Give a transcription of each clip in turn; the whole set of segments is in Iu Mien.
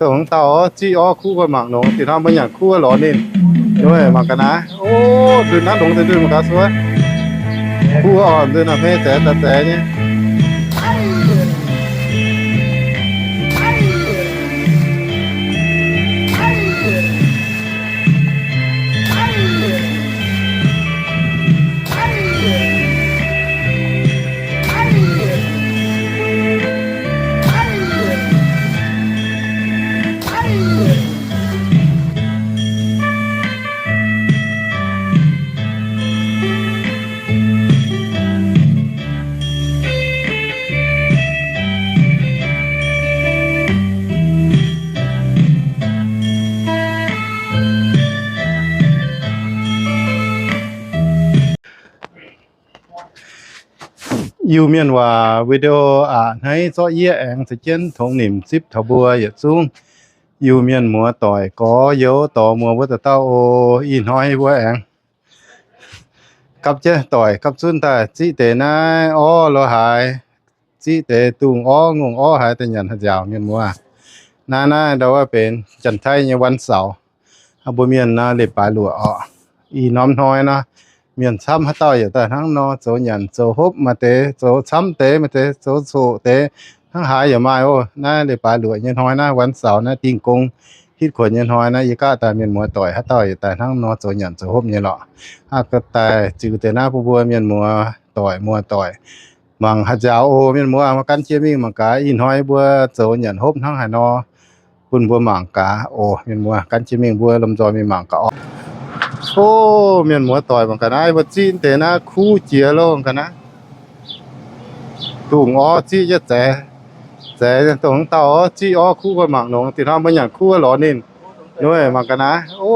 Dongh dauh orv ziqv orv kuv mbuo mangc longx, dinh hnoi mbuo nyanc kuv lorz ninh. Nduov mangc ga'naaiv, o, ndunh naaiv longx deix ndunh mangc gaax suov. Kuv orv ndunh naaiv hmei zaex daaih zaex nyei. Iu-Mienh waac video aqc hneiv zorqv yie aengx caux jienv tongx nimc zipv taux mbuo yietc zungv Iu-Mienh muoz-doic gorx-youz dorh muoz mbuo dauh dauh oc. Ih hnoi mbuo aengx gapv jienv doic gapv zunv daaih ziqv deix naaiv orv lo haaix, ziqv deix dungz orv ngongh orv haaix daaih nyanc haaix nziaauc mienh muoz. Naaiv naaiv ndau wuov benx Janx-Taiv nyei วันเสาร์. Mbuo mienh naaiv leiz-baaix luoqc oc. Ih norm hnoi nor, mienh camv haaix dauh yaac daaih hnangv nor zoux nyanc zoux hopv maaih deix, zoux camv deix maaih deix, zoux coqv deix, hnangv haaix yaac maaih oc. Naaiv leiz-baaix luoqc nyei hnoi naaiv วันเสาร์ naaiv dingh gong hitv kuonx nyei hnoi naaiv, yie gaav daaih mienh muoz-doic haaix dauh yaac daaih hnangv nor zoux nyanc zoux hopv nyei lorqc. Aqv, ga'daaih ziux deix naaiv bun mbuo mienh muoz-doic muoz-doic mangc haaix nziaauc oc. Mienh muoz, mbuo gan jienv mingh mangc gaax ih hnoi mbuo zoux nyanc hopv hnangv haaix nor bun mbuo mangc gaax oc. Mienh muoz, gan jienv mingh mbuo lomh nzoih mingh mangc gaax oc. O, mienh muoz-doic, mangc gaax naaiv mbuo ziqv deix naaiv kuv jiex loh, ga'naaiv. Dungz orv ziqv jienv zaex, zaex dongh dauh orv ziqv orv kuv mbuo mangc longx, dinh hnoi mbuo nyanc kuv lorz ninh. Nduov mangc ga'naaiv, o,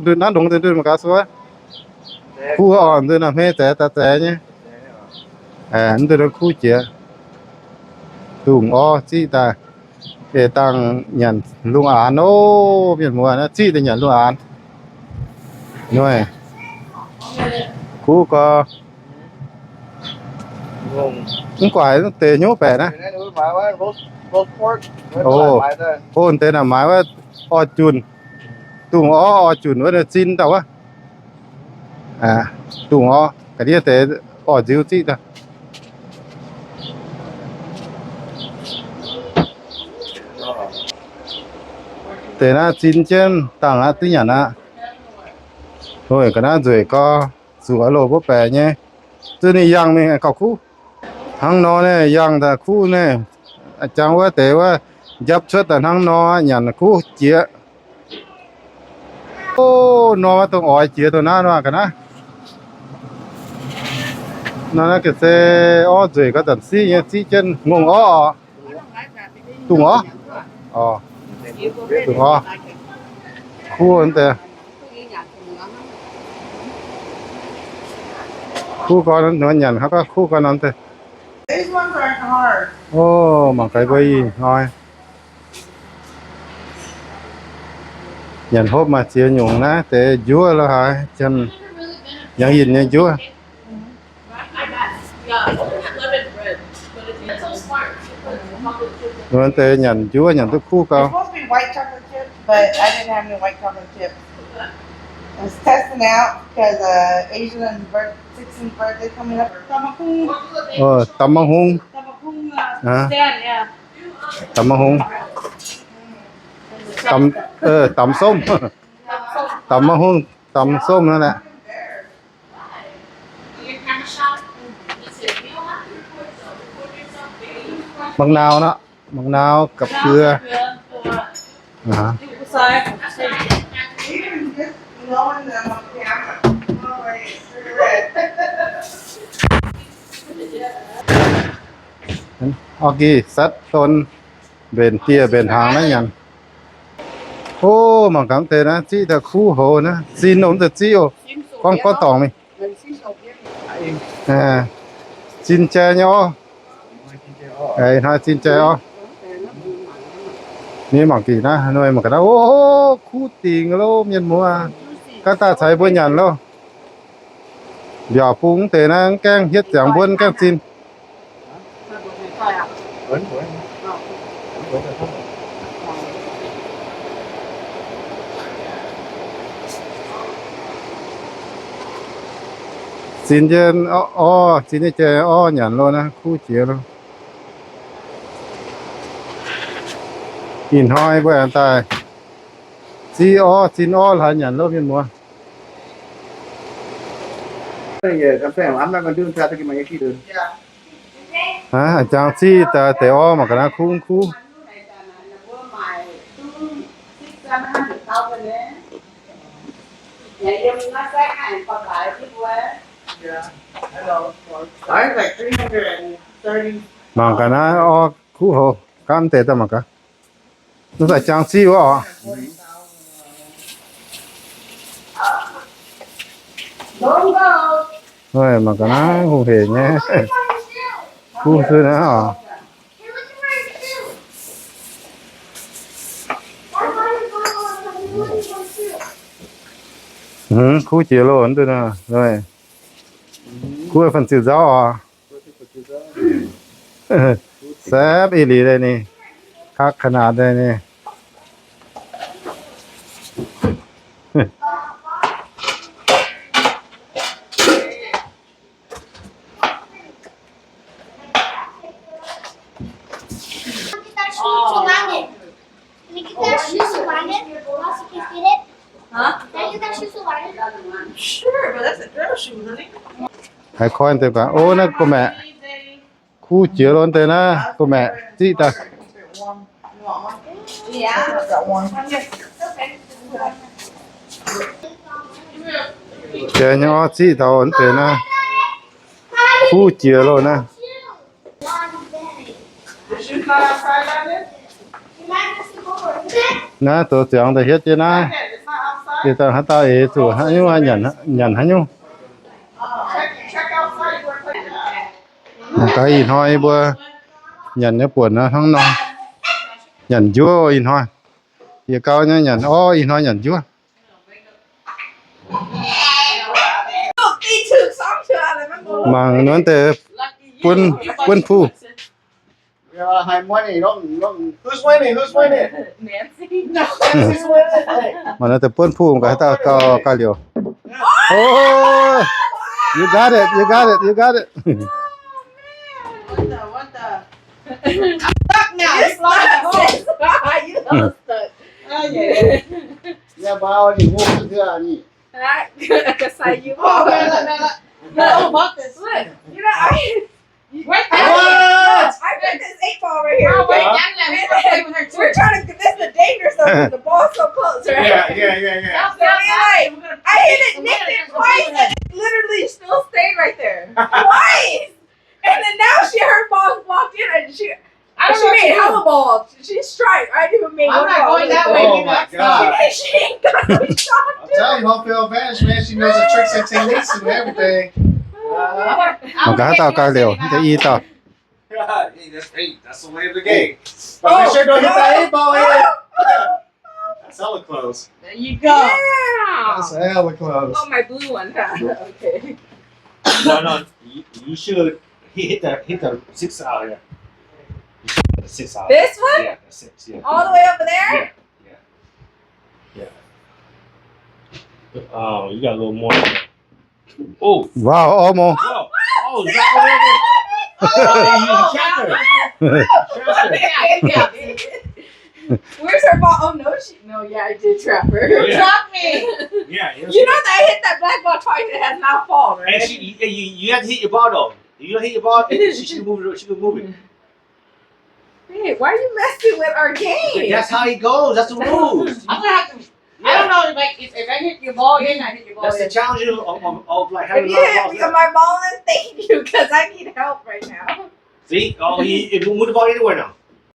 ndunh naaiv longx deix ndunh mangc gaax suov. Kuv orv ndunh naaiv hmei zaex daaih zaex nyei. Ndunh kuv jiex, dungz orv ziqv daaih, eix dangh nyanc lungh aanx oc. Mienh muoz, naaiv ziqv daaih nyanc lungh aanx. Nduov, kuv gorx, mv guaaic deix hnyouv baeqc naaiv. O, deix naaic maaiz wuov orv junh, dungz orv orv junh wuov zin dauh wuov. Dungz orv ga'ndiev deix orv nziu ziqv daaih. Deix naaiv zin jienv dangh aqv, duqv nyanc aqv. Ga'naaiv nzueic gorx, zuqc loz mbuo baeqc nyei, zuqc ninh yangh mingh gauh kuv. Hnangv nor naaiv yangh daaih kuv naaiv, jangx wuov deix wuov njapv cuotv daaih hnangv nor nyanc kuv jiex. O, nor dongh oix jiex dongh naaiv nor ga'naaiv. Nor naaiv ga'se orv nzueic gorx zanc siqv nyei, ziqv jienv ngongh orv oc. Dungz orv. Dungz orv. Kuv deix. Kuv gorx nor nyanc hnangv gorx kuv gorx nor deix. O, mangc gaax mbuo ih hnoi nyanc hopv maaih ziex nyungc naaiv deix njuov lo haaix, yangh yinh nyei njuov. Wuov deix nyanc njuov nyanc duqv kuv gau. Tamx mangc hungh. Tamx mangc hungh. Tamx, tamx somv. Tamx mangc hungh, tamx somv naaiv laeh. Mangc nauz nor, mangc nauz gapv geux. Orv gih satv don mbenc dieh mbenc hnaangx naaiv nyanc. O, mangc gaax deix naaiv ziqv daaih kuv hoz naaiv, zin nor daaih ziqv oc. Gorngv gorngv dorngc mingh. Zin jai nyei orv. Hnoi zin jai orv. Ni mangc gaax naaiv, mangc gaax naaiv, o, kuv dingc lo mienh muoz. Gaax daaih caux mbuo nyanc lo. Mbiaauc bung deix naaiv mv gaengh hietv ziangx mbuonv, mv gaengh zin. Zinh jienv orv, zinh jienv jai orv nyanc loh naaiv, kuv jiex loh. Ih hnoi mbuo aengx daaih ziqv orv, zinh orv hlaax nyanc loh mienh muoz. Hnangv jangx ziqv daaih deix orv mangc gaax naaiv kuv mv kuv. Mangc gaax naaiv orv kuv hov, gaanv deix daaih mangc gaax. Naaiv daaih jangx ziqv wuov oc. Mangc gaax naaiv hungh heic nyei. Kuv suv naaiv oc. Kuv jiex loh, kuv fan-ziu nzauv oc. Saepv ih liz daaih ninh, kaqv kanaatc daaih ninh. Haiz koi deix gaax. O, naaiv gu'maeqc. Kuv jiex loh deix naaiv gu'maeqc ziqv daaih. Jiex nyei orv ziqv taux deix naaiv. Kuv jiex loh naaiv. Naaiv zoux ziangx daaih hietv jienv naaiv. Dieh dauh haaix dauh eix zuqc haaix nyungc nyanc haaix nyungc. Mangc gaax ih hnoi mbuo nyanc nyei buonc hnangv nor. Nyanc njuov ih hnoi. Yietc gau nyei nyanc orv ih hnoi nyanc njuov. Mangc nor deix buonv, buonv puh. Who's winning? Who's winning? Mangc nor deix buonv puh gaax, haaix dauh gauh gauh liouc. Oh, you got it, you got it, you got it. What the, what the? I'm stuck now. You lost. You lost. Yeah, but I only move to here, I need. Look, you know, I, I put this eight ball right here, okay? And then we're trying to, this is the danger zone 'cause the ball's so close, right? Yeah, yeah, yeah, yeah. So we, like, I hit it, nicked it twice, and it literally still stayed right there. Twice! And then now she, her ball walked in, and she, she made hella balls. She strike. I didn't even make one ball. I'm not going that way. Oh my God. She, she ain't got no shot. I'm telling you, home field advantage, man. She knows the tricks and techniques and everything. Mangc gaax haaix dauh gauh liouc, deix i dauh. Hey, that's, hey, that's the way of the game. But make sure you don't hit that eight ball here. That's hella close. There you go. Yeah. That's hella close. Oh, my blue one, huh? Okay. No, no, you, you should hit the, hit the six out here. You should hit the six out. This one? Yeah, the six, yeah. All the way over there? Yeah, yeah, yeah. Oh, you got a little more. Oh. Wow, almost. Oh, oh, is that what it is? Oh, you, you check her. Check her. Where's her ball? Oh, no, she, no, yeah, I did trap her. Yeah. You dropped me. Yeah, it was. You know that I hit that black ball twice, it has not fallen, right? And she, you, you have to hit your ball, though. If you don't hit your ball, she, she can move it, she can move it. Hey, why are you messing with our game? That's how it goes. That's the rules. I'm gonna have to, I don't know if, like, if, if I hit your ball in, I hit your ball in. That's the challenge of, of, of, like, having a lot of balls. If you hit my ball in, thank you, 'cause I need help right now. See? Oh, he, he moved the ball anywhere now.